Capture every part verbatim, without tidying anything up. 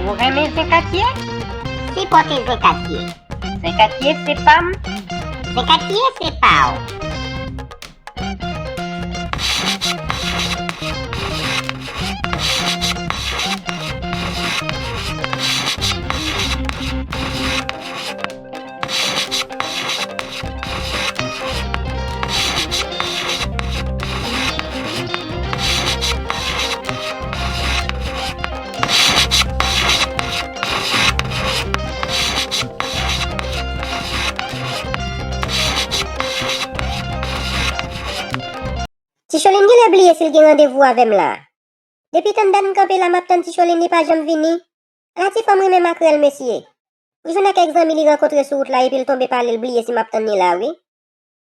Ou renmen Zenkatye? Sipòte Zenkatye. Zenkatye se pa m. Zenkatye se pa w. Ti Cholin genlè bliye si l gen randevou avè m la. Depi tann dat m kanpe la, m ap tann Ti Cholin, li pa janm vini. Ala ti fanm renmen makrèl, mesye. Li jwenn ak kèk zanmi li rankontre sou wout la, epi l tonbe pale, l bliye si m ap tann li la, wi.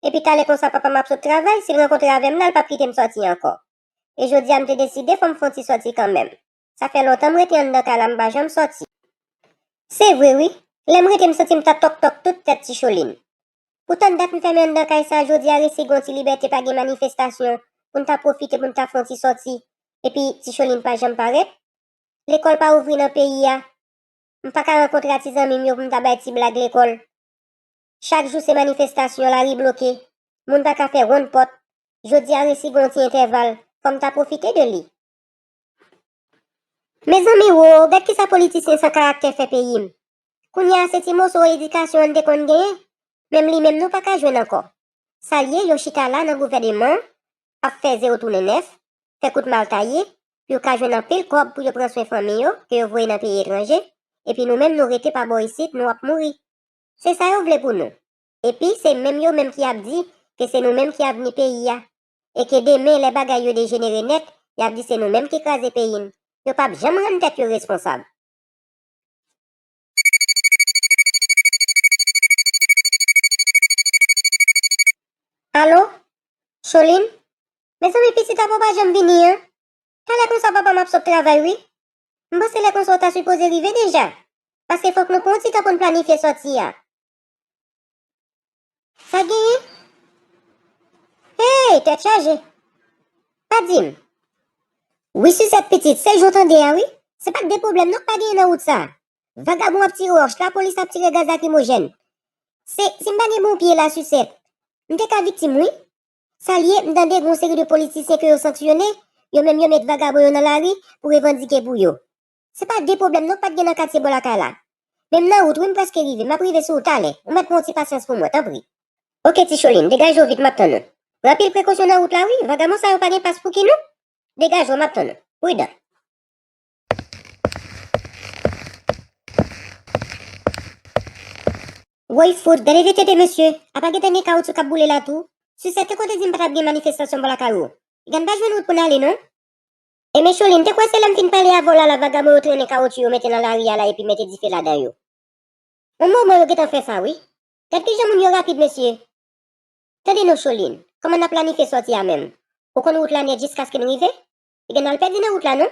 Epi talè konsa, papa m ap sot travay, si l rankontre avè m la, l p ap kite m sòti ankò. E jodi a, m te deside, fò m fè yon ti sòti kanmenm. Sa fè lontan m rete anndan kay la, m pa janm sòti. Se vre, wi. Lè m rete, m santi m ta tòk tòk tout tèt Ti Cholin. Poutan dat m fèmen anndan kay sa, jodi a resi gen yon ti libète, pa gen manifestasyon, pou n ta pwofite, pou n ta fè yon ti sòti. Epi Ti Cholin pa janm parèt. Lekòl pa ouvri nan peyi a. M pa ka rankontre a ti zanmi m yo pou m ta bay ti blag lekòl. Chak jou se manifestasyon, lari bloke. Moun pa ka fè wonn pòt. Jodi a resi gen yon ti entèval. Fò m ta pwofite de li. Mezanmi wo, gad kisa politisyen san karaktè fè peyi m. Kounye a se ti moso edikasyon n te konn genyen, menm li menm nou pa ka jwenn ankò. Sa l ye, yo chita la nan gouvèneman, ap fè zewo tounen nèf, fè kout mal taye, pou yo ka jwenn anpil kòb pou yo pran swen fanmi yo, ke yo voye nan peyi etranje, epi nou menm nou rete pa bò isit, nou ap mouri. Se sa yo vle pou nou. Epi se menm yo menm ki ap di ke se nou menm ki avni peyi a. E ke demen, lè bagay yo dejenere nèt, y ap di se nou menm ki kraze peyi n. Yo p ap janm rann tèt yo responsab. Alo? Cholin? Mezanmi, pitit apa w pa janm vini an? Talè konsa papa m ap sot travay, wi. M panse lè konsa w ta sipoze rive deja. Paske fòk nou pran yon ti tan pou n planifye sòti a. Sa genyen? Hey, tèt chaje. Pa di m. Wi, Suzette pitit, se jan w tande a, wi. Se pa de pwoblèm non k pa genyen nan wout sa. Vagabon ap tire wòch, lapolis ap tire gaz lakrimojèn. Se, si m pa gen bon pye la, Suzette, m te ka viktim, wi. Sa l ye, m tande gen yon seri de politisyen ke yo sanksyone, yo menm yo met vagabon yo nan lari pou revandike pou yo. Se pa de pwoblèm non k pa t gen nan katye bò lakay la. Men m nan wout wi, m prèske rive, m ap rive sou ou talè. Ou mèt pran yon ti pasyans pou mwen, tanpri. Oke, Ti Cholin, degaje w vit, m ap tann ou. Pran anpil prekosyon nan wout la wi, vagabon sa yo pa gen pas pou ki nou. Degaje w, m ap tann ou. Pridan. Woy fout, gade vye tete mesye, apa gentan gen kawotchou k ap boule la tou? Suzette te konn di m pa t ap gen manifestasyon bò lakay ou. Piga n pa jwenn wout pou n ale non. Ebyen Cholin, te kwè se lè m fin pale avè w la, la vagabon yo trennen kawotchou yo mete nan lari a la epi mete dife ladan yo. Yon moman yo gentan fè sa wi. Gad kijan moun yo rapid mesye. Tande non Cholin, kòman n ap planifye sòti a menm? Ou konn wout la nèt jiskaske n rive? Piga n al pèdi nan wout la non.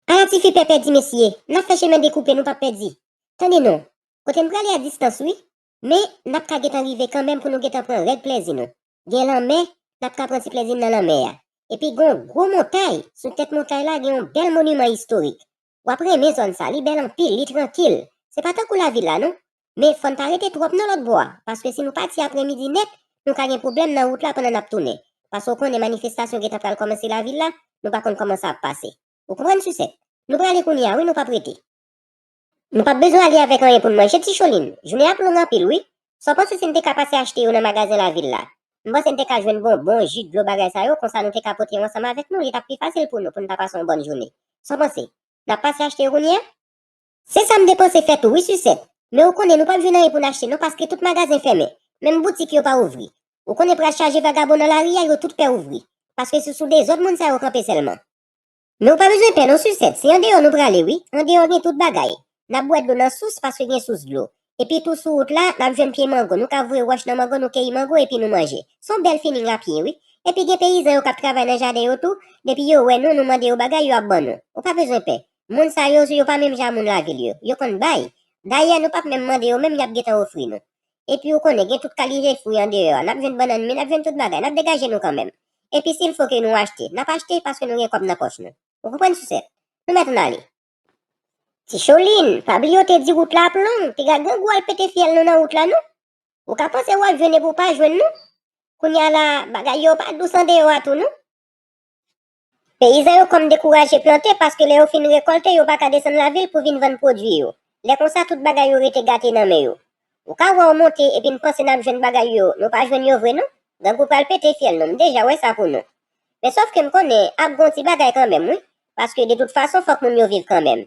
Ala tifi pè pèdi mesye, n ap fè chemen dekoupe, nou p ap pèdi. Tande non, kote n prale a distans wi, men n ap ka gentan rive kanmenm pou nou gentan pran rèd plèzi nou. Gen lanmè, n ap ka pran ti plèzi n nan lanmè a. Epi gen yon gwo montay, sou tèt montay la gen yon bèl moniman istorik. W ap renmen zòn sa, li bèl anpil, li trankil. Se pa tankou lavil la non. Men fò n pa rete twòp nan lòt bò a, paske si nou pati apremidi nèt, nou ka gen pwoblèm nan wout la pandan n ap tounen. Paske w konnen manifestasyon gentan pral kòmanse lavil la, nou pa konn kòman sa ap pase. Ou konprann Suzette? Nou prale kounye a wi, nou p ap rete. Nou p ap bezwen ale avèk anyen pou n manje Ti Cholin. Jounen ap long anpil wi. Sa w panse si n te ka pase achte yo nan magazen lavil la? M panse n te ka jwenn bonbon, ji, dlo, bagay sa yo, konsa nou te ka pote yo ansanm avèk nou, li t ap pi fasil pou nou, pou n ta pase yon bòn jounen. Sa w panse? N ap pase achte yo kounye a? Se sa m te panse fè tou wi Suzette. Men ou konnen nou p ap jwenn anyen pou n achte non paske tout magazen fèmen. Menm boutik yo pa ouvri. Ou konnen pral chaje vagabon nan lari a, yo tout pè ouvri. Paske se sou dezòd moun sa yo kanpe sèlman. Men ou pa bezwen pè non Suzette, se andeyò nou prale wi. Andeyò gen tout bagay. N ap bwè dlo nan sous paske gen sous dlo. Epi tou sou wout la, n ap jwenn pye mango, nou ka voye wòch nan mango, nou keyi mango epi nou manje. Se yon bèl feeling a pye wi. Epi gen peyizan yo k ap travay nan jaden yo tou, depi yo wè nou, nou mande yo bagay, yo ap ban nou. Ou pa bezwen pè. Moun sa yo, yo pa menm jan moun lavil yo. Yo konn bay. Dayè, nou p ap menm mande yo menm, y ap gentan ofri nou. Epi ou konnen, gen tout kalite fwi andeyò a. N ap jwenn bannann mi, n ap jwenn tout bagay. N ap degaje nou kanmenm. Epi si l fo ke nou achte, n ap achte paske nou gen kòb nan pòch nou. Ou konprann Suzette? Nou mèt ann ale. Ti Cholin, pa bliye w te di wout la ap long, piga grangou al pete fyèl nou nan wout la non. Ou ka panse w ap jwenn epi w pa jwenn non. Kounye a la, bagay yo pa dous andeyò a tou non. Peyizan yo kòm dekouraje plante paske lè yo fin rekòlte, yo pa ka desann lavil pou vin vann pwodui yo. Lè konsa, tout bagay yo rete gate nan men yo. Ou ka wè w monte epi n panse n ap jwenn bagay yo, nou pa jwenn yo vre non. Grangou pral pete fyèl nou, m deja wè sa pou nou. Men sòf ke m konnen ap gon ti bagay kanmenm wi, paske de tout fason fòk moun yo viv kanmenm.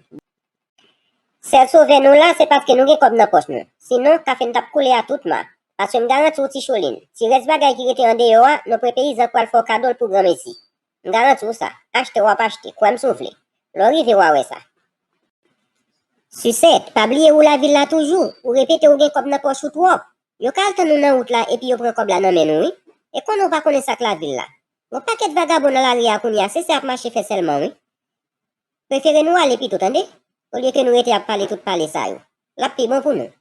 Sèl sovè nou la, se paske nou gen kòb nan pòch nou. Sinon, kafe n t ap koule a tout ma. Paske m garanti w Ti Cholin, ti rès bagay ki rete andeyò a, nonpre peyizan pral fè w kado l pou granmesi. M garanti w sa. Achte w ap achte, kwè m si w vle. Lè w rive w a wè sa. Sisèt, pa bliye ou lavil la toujou, ou repete ou gen kòb nan pòch ou twòp. Yo ka al tann ou nan wout la epi yo pran kòb la nan men nou wi. E konnen w pa konnen sa k lavil la. Gon pakèt vagabon nan lari a kounye a, se sa y ap mache fè sèlman wi. Prefere nou ale pito tande, olye ke nou rete ap pale tout pale sa yo. L ap pi bon pou nou.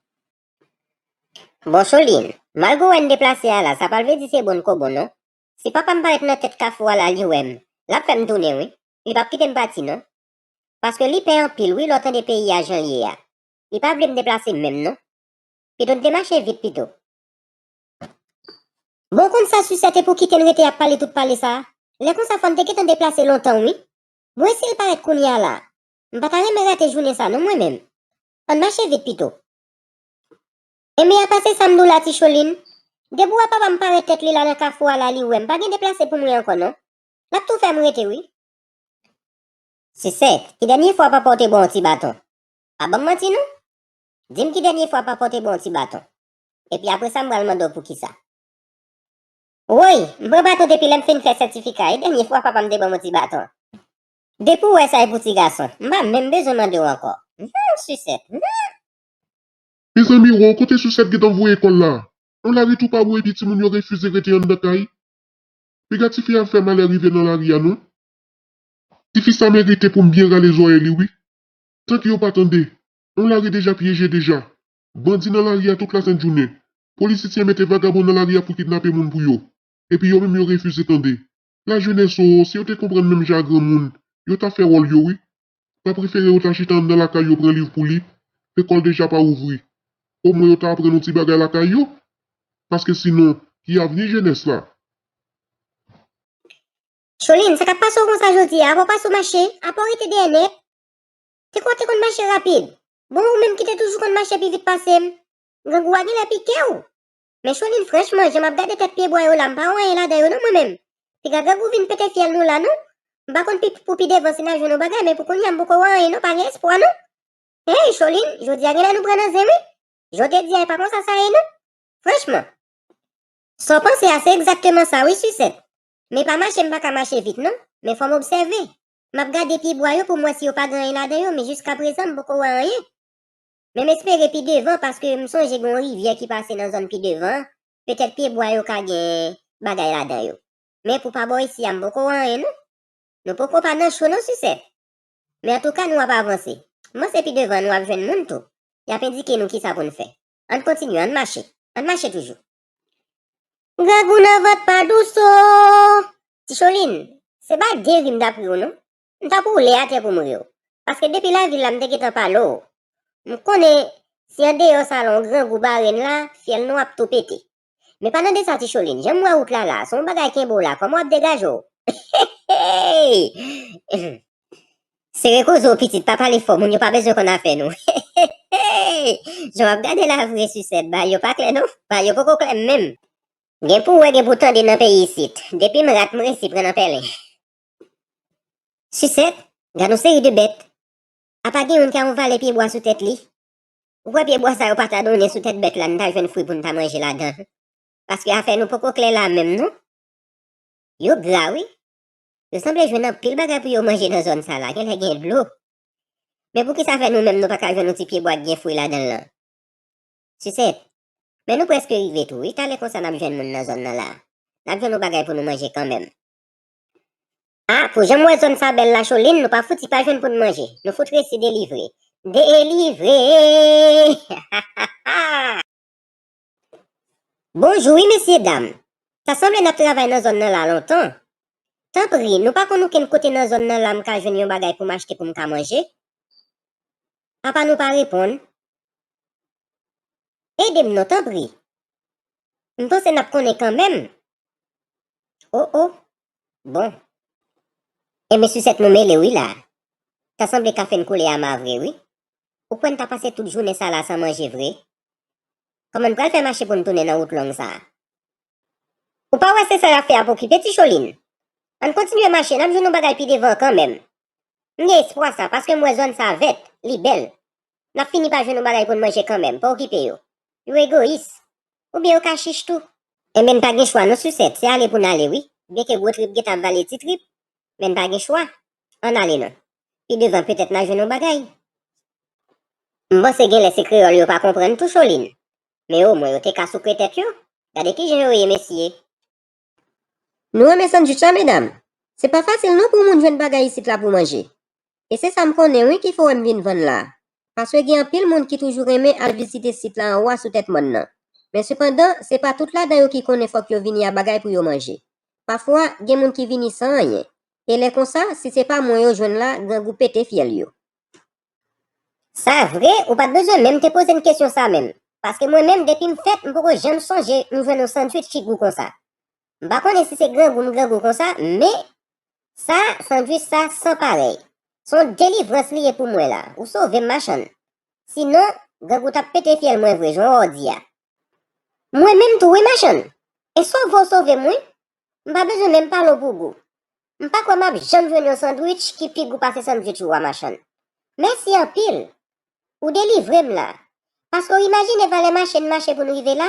Bon Cholin, malgre w wè n deplase a la, sa pa vle di se bon n ko bon non. Si papa m parèt nan tèt kafou a la, li wè m, l ap fè m tounen wi. Li p ap kite m pati non. Paske li pè anpil wi lè w tande peyi a jan l ye a. Li pa vle m deplase menm non. Pito n te mache vit pito. Bon konn sa Sisèt e pou kite n rete ap pale tout pale sa. Lè konsa fò n te gentan deplase lontan wi. Bon e si l parèt kounye a la. M pa ta renmen rate jounen sa non mwen menm. Ann mache vit pito. Enben apa se sa m di w la Ti Cholin. Depi w wè papa m parèt tèt li la nan kafou a la li wè m pa gen deplase pou mwen ankò non. L ap tou fè m rete wi. Sisèt, ki dènye fwa papa w te ba w yon ti baton? Pa ban m manti non. Di m ki dènye fwa papa w te ba w yon ti baton. Epi apre sa m pral mande w poukisa. Woy, m pran baton depi lè m fin fè sètifika, e dènye fwa papa m te ban m yon ti baton. Depi w wè sa e pou ti gason, m pa menm bezwen mande w ankò. Humm, Sisèt, humm. Mezanmi, wow, kote Sisèt gentan voye kò l la? Yon lari tou pa bon epi timoun yo refize rete anndan kay. Piga tifi a fè malè rive nan lari a non. Tifi sa merite pou m byen rale zòrèy li wi. Tank yo pa tande. Yon lari deja pyeje deja. Bandi nan lari a tout lasent jounen. Polisisyen mete vagabon nan lari a pou kidnape moun pou yo. Epi yo menm yo refize tande. Lajenès o, si yo te konprann menm jan a granmoun, yo ta fè wòl yo wi. Pa prefere yo ta chita anndan lakay yo pran liv pou li, lekòl deja pa ouvri. Omwen yo ta aprann yon ti bagay lakay yo. Paske sinon, ki avni jenès la? Cholin, sa k ap pase w konsa jodi a? Apa w pa sou mache? Apa w rete dèyè nèt? Te kwè w te konn mache rapid. Bon, ou menm ki te toujou konn mache pi vit pase m. Grangou a genlè pike w. Men Cholin, franchman, jan m ap gade tèt pyebwa yo la, m pa wè anyen ladan yo non mwen menm. Piga grangou vin pete fyèl nou la non. M pa konn pi, pou pi devan si n a jwenn yon bagay, men pou kounye a m poko wè anyen non, pa gen espwa non. Hey, Cholin, jodi a genlè nou pran nan zen wi. Jan w te di a, e pa konsa sa ye non. Franchman. Sa w panse a, se egzakteman sa wi, Sisèt. Men pa mache m pa ka mache vit non, men fò m obsève. M ap gade pyebwa yo pou m wè si yo pa gen anyen ladan yo, men jiskaprezan m poko wè anyen. Men m espere pi devan, paske m sonje gen yon rivyè ki pase nan zòn pi devan an, petèt pyebwa yo ka gen bagay ladan yo. Men pou pa bò isi a, m poko wè anyen non. Nou poko pa nan cho non, Sisèt. Men antouka, nou ap avanse. M panse pi devan nou ap jwenn moun tou. Y ap endike nou kisa pou n fè. Ann kontinye, ann mache. Ann mache toujou. Grangou nan vant pa dous o. Ti Cholin, se pa de ri m t ap ri w non. M t ap woule atè pou m ri w. Paske depi lavil la m te gentan pale w. M konnen si andeyò sa la yon grangou bare n la, fyèl nou ap tou pete. Men palan de sa Ti Cholin, jan m wè wout la la, se yon bagay kenbe w la, kòman w ap degaje w? Sere koze w pitit, pa pale fò, moun yo pa bezwen konn afè nou. Jan w ap gade la vre Sisèt, bagay yo pa klè non, bagay yo poko klè menm. Gen pou wè, gen pou tande nan peyi isit, depi m rat m resi pran nan pèlen. Sisèt, gad yon seri de bèt. Apa gen youn ki a yon valè pyebwa sou tèt li? Ou kwè pyebwa sa yo pa ta donnen sou tèt bèt la, n ta jwenn fwi pou n ta manje ladan l? Paske afè nou poko klè la menm non. Yo gra wi. Yo sanble jwenn anpil bagay pou yo manje nan zòn sa la, genlè gen dlo. Men poukisa fè nou menm nou pa ka jwenn yon ti pyebwa k gen fwi ladan l lan? Sisèt, men nou prèske rive tou wi, talè konsa n ap jwenn moun nan zòn nan la. N ap jwenn yon bagay pou nou manje kanmenm. A, pou jan m wè zòn sa bèl la Cholin, nou pa fouti pa jwenn pou n manje. Nou fout resi delivre. Delivre! Bonjou wi mesye dam. Ta sanble n ap travay nan zòn nan la lontan. Tanpri, nou pa konn okenn kote nan zòn nan la m ka jwenn yon bagay pou m achte pou m ka manje? Apa nou pa reponn? Ede m non, tanpri. M panse n ap konnen kanmenm. O, o. Bon. Enben, Sisèt, nou mele wi la. Ta sanble kafe n koule ama vre wi. Ou kwè n ta pase tout jounen sa la san manje vre? Kòman n pral fè mache pou n tounen nan wout long sa a? Ou pa wè se sa y ap fè ap okipe Ti Cholin? Ann kontinye mache, n ap jwenn yon bagay pi devan kanmenm. M gen espwa sa, paske m wè zòn sa vèt, li bèl. N ap fini pa jwenn yon bagay pou n manje kanmenm, pa okipe yo. Yo egoyis. Oubyen yo ka chich tou. Enben, n pa gen chwa non, Sisèt, se ale pou n ale wi. Byenke gwo trip gentan ap vale ti trip, men n pa gen chwa. Ann ale non. Pi devan, petèt n a jwenn yon bagay. M panse genlè se kreyòl yo pa konprann tou, Cholin. Men omwen yo te ka soukre tèt yo. Gade kijan yo ye, mesye. Nou renmen sandwich la, medam. Se pa fasil non pou moun jwenn bagay isit la pou manje. E se sa m konnen wi ki fè w wè m vin vann la. Paske gen anpil moun ki toujou renmen al vizite sit la anwo a sou tèt mòn nan. Men sepandan, se pa tout ladan yo ki konnen fòk yo vini a bagay pou yo manje. Pafwa, gen moun ki vini san anyen. E lè konsa, si se pa mwen yo jwenn la, grangou pete fyèl yo. Sa vre, ou pa t bezwen menm te poze m kesyon sa menm. Paske mwen menm, depi m fèt, m poko janm sonje m jwenn yon sandwich ki gou konsa. M pa konnen si se grangou m grangou konsa, men sa, sandwich sa, san parèy. Se yon delivrans li ye pou mwen la. Ou sove m, machann. Sinon, grangou t ap pete fyèl mwen vre, jan w di a. Mwen menm tou wi, machann. E sove w sove m wi. M pa bezwen menm pale w pou gou. M pa kwè m ap janm jwenn yon sandwich ki pi gou pase sandwich ou a, machann. Mèsi anpil. Ou delivre m la. Paske w imajine valè mache n mache pou n rive la?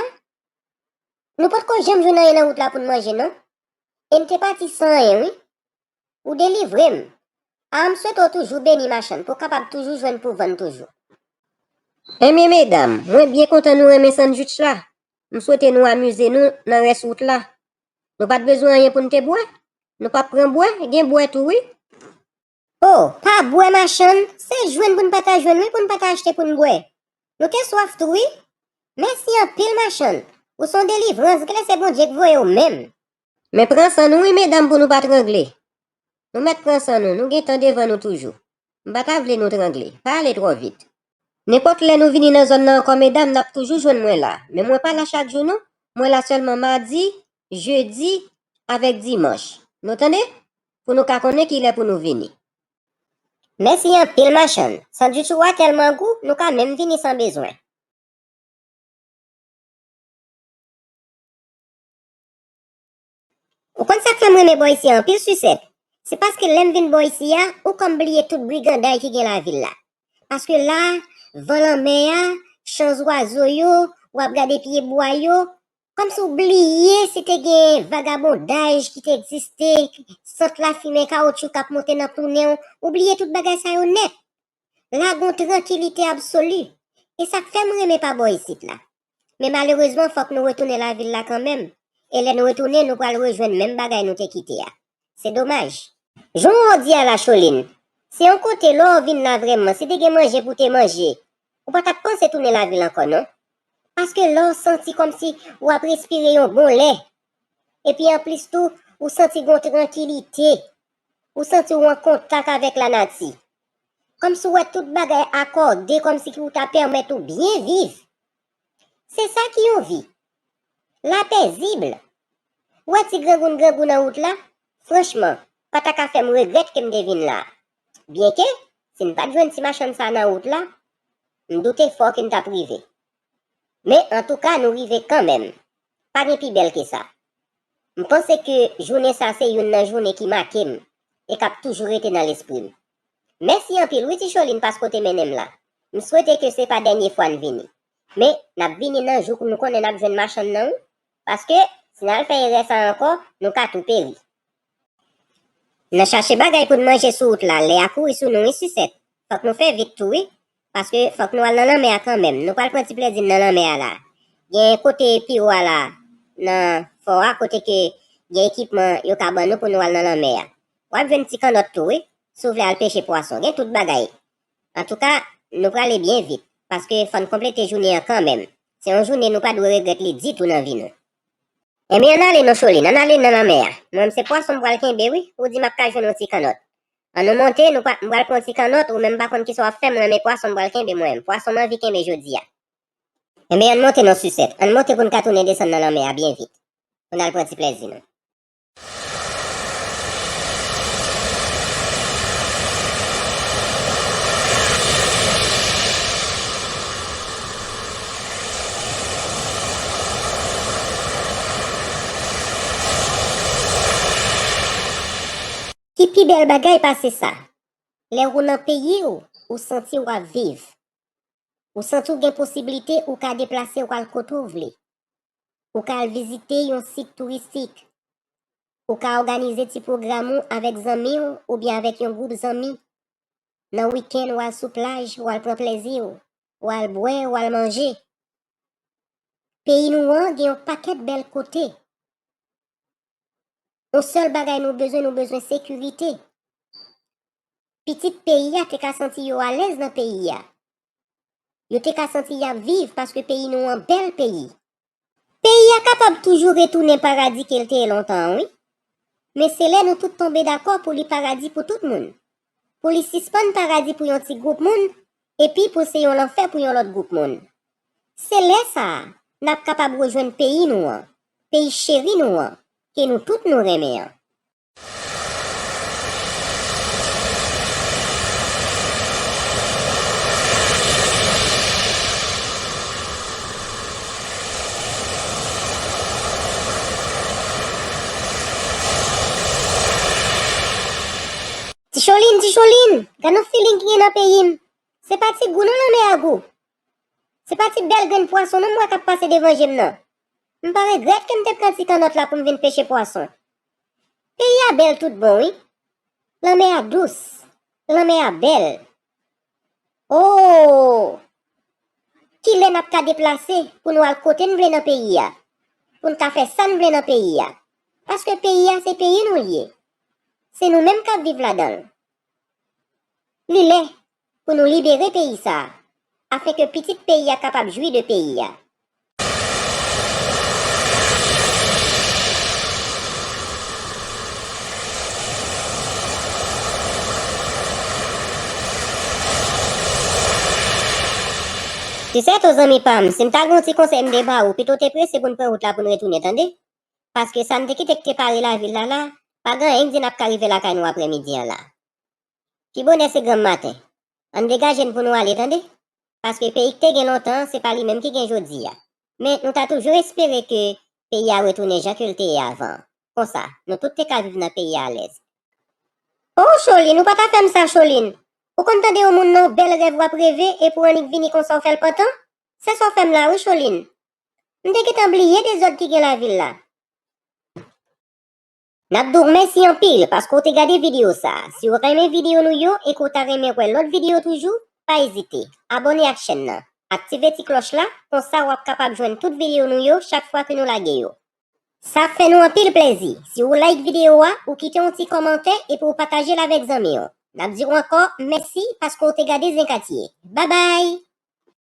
Nou potko janm jwenn anyen nan wout la pou n manje non. E n te pati san anyen wi. Ou delivre m. A, m swete w toujou beni, machann, pou w kapab toujou jwenn pou vann toujou. Enben medam, mwen byen kontan nou renmen sandwich la. M swete nou amize nou nan rès wout la. Nou pa t bezwen anyen pou n te bwè. Nou p ap pran bwè, gen bwè tou wi. O, pa bwè, machann, se jwenn pou n pa ta jwenn wi, pou n pa ta achte pou n bwè. Nou te swaf tou wi. Mèsi anpil, machann. Ou se yon delivrans, genlè se Bondye k voye w menm. Men pran san nou wi, medam, pou nou pa trangle. Nou mèt pran san nou, nou gen tan devan nou toujou. M pa ta vle nou trangle. Pa ale twò vit. Nenpòt lè nou vini nan zòn nan ankò, medam, n ap toujou jwenn mwen la. Men mwen pa la chak jou non. Mwen la sèlman madi, jedi, avèk dimanch. Nou tande? Pou nou ka konnen kilè pou nou vini. Mèsi anpil, machann. Sandwich ou a tèlman gou, nou ka menm vini san bezwen. Ou konn sa k fè m renmen bò isi a anpil, Sisèt? Se paske lè m vin bò isi a, ou kòm bliye tout briganday ki gen lavil la. Paske la, van lanmè a, chan zwazo yo, w ap gade pye bwa yo, kòmsi w bliye si te gen vagabondaj ki te egziste, sant lafimen, kawotchou k ap monte nan tounen w, ou bliye tout bagay sa yo nèt. La gon trankilite absoli. E sa k fè m renmen pa bò isit la. Men malerezman, fòk nou retounen lavil la kanmenm. E lè nou retounen, nou pral rejwenn menm bagay nou te kite a. Se domaj. Jan w di a la, Cholin, se yon kote lè w vin la vrèman, si te gen manje pou te manje, ou pa t ap panse tounen lavil ankò, non. Paske la w santi kòmsi w ap respire yon bon lè. Epi anplis tou, ou santi gon trankilite. Ou santi w an kontak avèk lanati. Kòmsi w wè tout bagay akòde, kòmsi ki ou ta pèmèt ou byen viv. Se sa ki yon vi. Lapezib. Ou wè ti grangoun grangou nan wout la? Franchman, pa ta ka fè m regrèt ke m te vin la. Byenke, si n pa t jwenn ti machann sa nan wout la, m doute fò ke n t ap rive. Men, antouka, nou rive kanmenm. Pa gen pi bèl ke sa. M panse ke jounen sa se youn nan jounen ki make m e k ap toujou rete nan lespri m. Mèsi anpil wi, Ti Cholin, paske w te mennen m la. M swete ke se pa dènye fwa n vini. Men, n ap vini nan jou nou konnen n ap jwenn machann nan wi. Paske, si n al fè erè sa ankò, nou ka tou peri. Nan chache bagay pou n manje sou wout la, lè a kouri sou nou wi, Sisèt. Fòk nou fè vit tou wi. Paske fòk nou al nan lanmè a kanmenm. Nou pral pran ti plezi n nan lanmè a la. Gen kote pi wo a la, nan fò a, kote ke gen ekipman yo ka ban nou pou nou al nan lanmè a. W ap jwenn ti kannòt tou wi, si w vle al peche pwason. Gen tout bagay. Antouka, nou prale byen vit, paske fò n konplete jounen an kanmenm. Se yon jounen nou pa dwe regrèt li ditou nan vi nou. Enben, ann ale non, Cholin, ann ale nan lanmè a. Mwen menm se pwason m pral kenbe wi, ou di m ap ka jwenn yon ti kannòt. Ann nou monte, nou pa, m pral pran yon ti kannòt, ou menm m pa konn kisa w ap fè, mwen renmen pwason, m pral kenbe mwen menm. Pwason m anvi kenbe jodi a. Enben, ann monte non Sisèt. Ann monte pou n ka tounen desann nan lanmè a byen vit. Pou n al pran ti plèzi nou. Ki pi bèl bagay pase sa? Lè ou nan peyi w, ou santi w ap viv. Ou santi w gen posiblite ou ka deplase w al kote w vle. Ou ka al vizite yon sit touristik. Ou ka òganize ti pwogram ou avèk zanmi w oubyen avèk yon gwoup zanmi. Nan wikenn, w al sou plaj, w al pran plèzi w, w al bwè, w al manje. Peyi nou an gen yon pakèt bèl kote. Yon sèl bagay nou bezwen, nou bezwen sekirite. Pitit peyi a te ka santi yo alèz nan peyi a. Yo te ka santi y ap viv paske peyi nou an bèl peyi. Peyi a kapab toujou retounen paradi ke l te ye lontan an, wi. Men se lè nou tout tonbe dakò pou li paradi pou tout moun. Pou li sispann paradi pou yon ti gwoup moun, epi pou l se yon lanfè pou yon lòt gwoup moun. Se lè sa a, n ap kapab rejwenn peyi nou an, peyi cheri nou an, ke nou tout nou renmen an. Ti Cholin, Ti Cholin, gad yon feeling ki gen nan peyi m. Se pa ti gou non lanmè a gou. Se pa ti bèl grenn pwason non m wè k ap pase devan je m nan. M pa regrèt ke m te pran ti kannòt la pou m vin peche pwason. Peyi a bèl tout bon, wi. Lanmè a dous. Lanmè a bèl. O! Kilè n ap ka deplase pou nou al kote n vle nan peyi a? Pou n ka fè sa n vle nan peyi a? Paske peyi a se peyi nou l ye. Se nou menm k ap viv ladan l. Li lè pou nou libere peyi sa a, afen ke pitit peyi a kapab jwi de peyi a. Ti Sèto zanmi pa m, si m ta gen yon ti konsèy m te ba ou, pito w te prese pou n pran wout la pou n retounen, tande? Paske sa n te kite k te pare lavil la la, pa gen anyen k di n ap ka rive lakay nou aprèmidi an la. Pi bonè se granm maten. Ann degaje n pou nou ale, tande? Paske peyi k te gen lontan an, se pa li menm ki gen jodi a. Men nou ta toujou espere ke peyi a retounen jan ke l te ye avan an. Konsa, nou tout te ka viv nan peyi a alèz. O Cholin, ou pa ta fè m sa, Cholin. Ou konn tande yon moun nan yon bèl rèv w ap reve, epi w annik vini konsa w fè l pantan? Se sa w fè m la wi, Cholin. M te gentan bliye dezòd ki gen lavil la. N ap di w mèsi anpil paske w te gade videyo sa a. Si w renmen videyo nou yo e ke w ta renmen wè lòt videyo toujou, pa ezite, abòne ak chèn nan, aktive ti klòch la, konsa w ap kapab jwenn tout videyo nou yo chak fwa ke nou lage yo. Sa ap fè nou anpil plèzi si w like videyo a, ou kite yon ti kòmantè epi w pataje l avèk zanmi w. N ap di w ankò mèsi paske w te gade Zen Katye. Babay!